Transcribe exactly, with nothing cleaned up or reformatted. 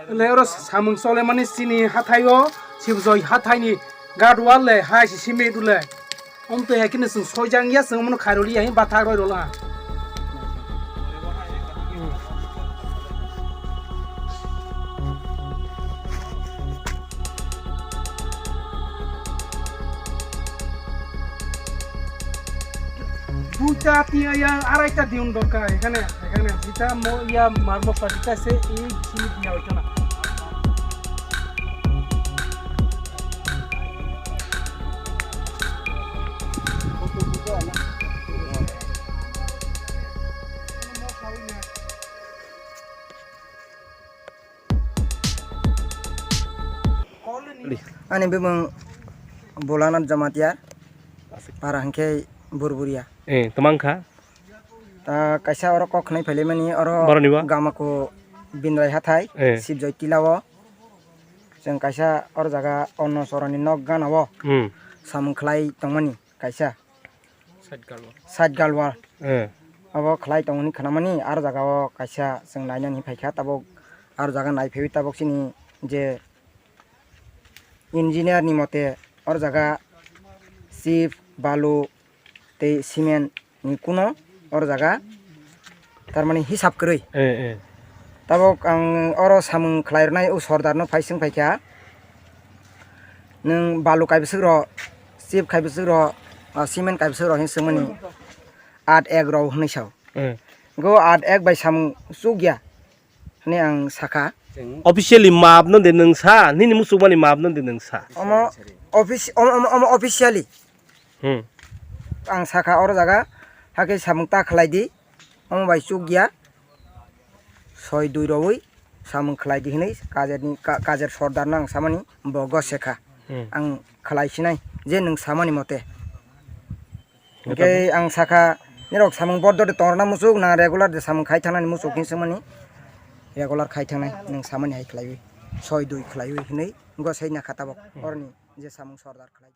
Le oro samung solemani chini hathai o, Sibjoi hathai ni guard wall le hai si simi dule. Om to hai kini sung soi jang ya sung mono khairoli ya hin bathak roi rola. Duita, tin, ya, araita diun dorkar ekhane, ekhane. Jita mo, ya, marmo pa jita se, ei, sini dia oito na. Ani bumung Bolanath Jamatia, para hwnkhe Burburia. Eh, tamang kha? Ta kaisa oro kok khnai phailaimani, oro Boroni ba? Gamako Bindrai hathai, eh, Sibjoi tilao. Chwng kaisa oro jaga Onno Soroni nok ganao, hmm, samung khlai tongmani kaisa. Side galwar. Eh. Abo khlai tongmani khnamani, aro jaga o kaisa chwng nainani phaikha, tabuk aro jaga naiphaiwi tabuk chini je engineer ni mote oro jaga chip, balu tei cement ni kuno oro jaga tarmani hisab kwrwi. Eh, eh. Tabuk ang oro samung khlai rwnai o sordar no phai swng phaikha, "Nwng balu kaibwswk rw, chip kaibwswk rw, ah, cement kaibwswk rw?" hwnwi swngmani, "At ek rw," hwnwi sao. Eh. Go at ek bai samung chukya. Hwnwi ang sakha. Officially map no de nwng sa, nini muchungmani map no de nwng sa. Omo office, omo, omo, omo officially. Hmm. Ang sakha oro jaga, hakhe samung ta khlai di, omo bai chukya, soi dui rwi samung khlai di hwnwi kajerni, ka-, kajer sordar no ang samani bo go sekha. Hmm. Ang khlai sinai je nwng samani mote. Hwnkhe ang sakha, nirok samung bordo de tongrwna muchuk, na regular de samung khai thangnani muchuk hinwi swngmani, regular khai thangnai, nwng samani hai khlaiwi, soi dui khlaiwi hinwi, go sai nakha tabok, hmm, oroni je samung sordar khlai.